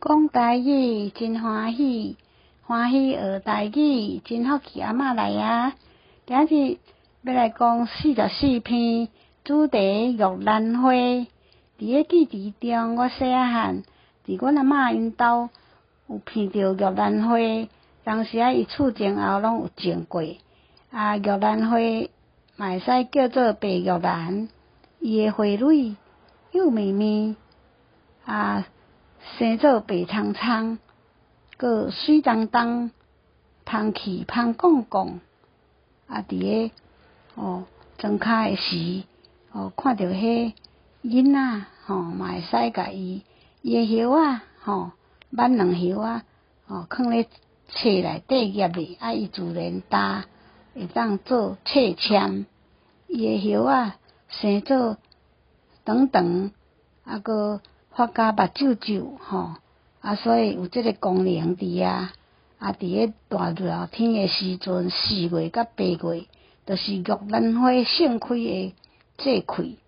講台語真歡喜，歡喜學台語，真福氣阿嬤來啊！今日欲來講44篇，主題玉蘭花。佇个記憶中，我細仔漢佇阮阿嬤𪜶兜有闻著玉蘭花，當時仔伊厝前後攏有種過。啊，玉蘭花嘛會使叫做白玉蘭，伊的花蕊幼綿綿，啊，生做白蒼蒼，閣媠當當，芳氣芳摃摃。啊，佇个哦莊跤的時，哦看著彼囡仔吼嘛會使共伊伊的葉仔吼，挽兩葉仔吼，囥咧冊內底夾咧，啊伊自然焦會當做冊籤。伊的葉仔生做長長，啊閣發甲目睭睭吼，啊所以有這个功能佇遐。啊，佇个大熱天的時陣，4月佮8月，就是玉蘭花盛開的節氣。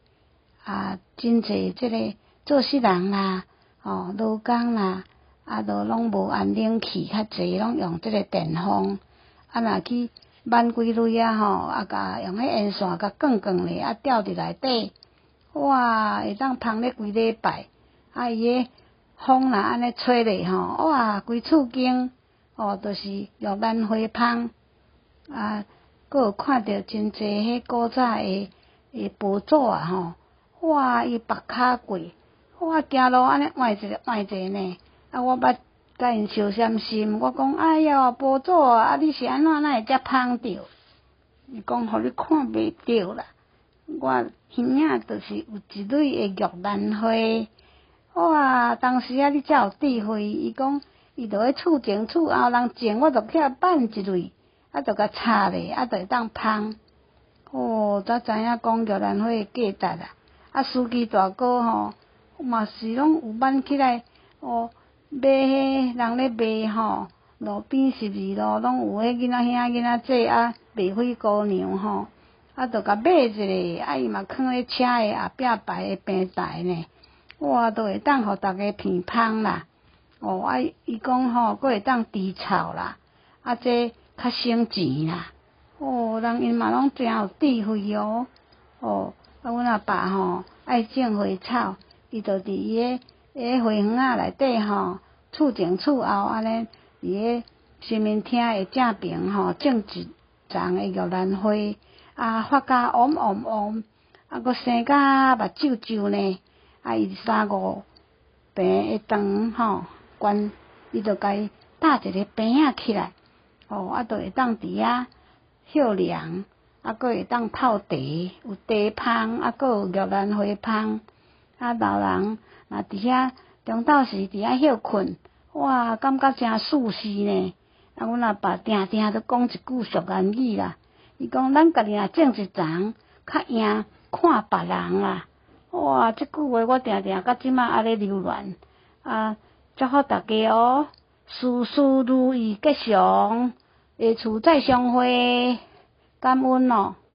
啊，真濟這个做事人啦，吼勞工啦，啊都攏無按冷氣較濟，攏用這个電風。啊，若去挽幾蕊仔吼，啊，共用彼煙線共捲捲咧，啊，吊佇內底，哇，會當芳咧規禮拜。啊，伊个風若按呢吹咧吼，哇，規厝間哦，就是玉蘭花芳。啊，閣有看著真濟彼古早的的婆祖啊吼，哇，伊縛跤過，哇，行路按呢歪一下歪一下呢。啊，我捌共𪜶相閃心，我講哎喲，婆祖啊，啊你是按怎哪會遮芳著？伊講予你看袂著啦，我耳仔就是有一蕊的玉蘭花。哇，當時仔你才有智慧，伊講伊就咧厝前厝後人種，我就去遐挽一蕊，啊，就共插咧，啊，就會當芳。哦，才知影講玉蘭花的價值啊！啊，司機大哥吼，嘛是攏有挽起來，哦，買彼人咧賣吼，路邊十字路攏有彼囡仔兄囡仔姊啊，賣灰姑娘吼，啊，就共買一下，啊，伊嘛囥咧車的後壁排的平台呢。哇，都會當予逐家鼻芳啦！哦，啊，伊講吼，閣會當除臭啦，啊，這較省錢啦。哦，人𪜶嘛攏誠有智慧哦。哦，啊，阮阿爸吼愛種花草，伊就佇伊个彼花園仔內底吼，厝前厝後按呢，佇个神明廳的正爿吼，種一叢的玉蘭花，啊，發甲黃黃黃，啊，閣生甲目睭睭呢。啊！伊三五坪的地吼，懸伊就共伊搭一个棚仔起來，哦，啊，就會當佇遐歇涼，啊，閣會當泡茶，有茶芳，啊，閣有玉蘭花芳。啊，老人若佇遐中晝時佇遐歇睏，哇，感覺誠舒適呢。啊，阮阿爸定定都講一句俗言語啦，伊講咱家己若種一叢，較贏看別人啦。哇！這句話我定定到這馬猶咧流連啊！祝福大家哦，事事如意吉祥，下次再相會，感恩哦。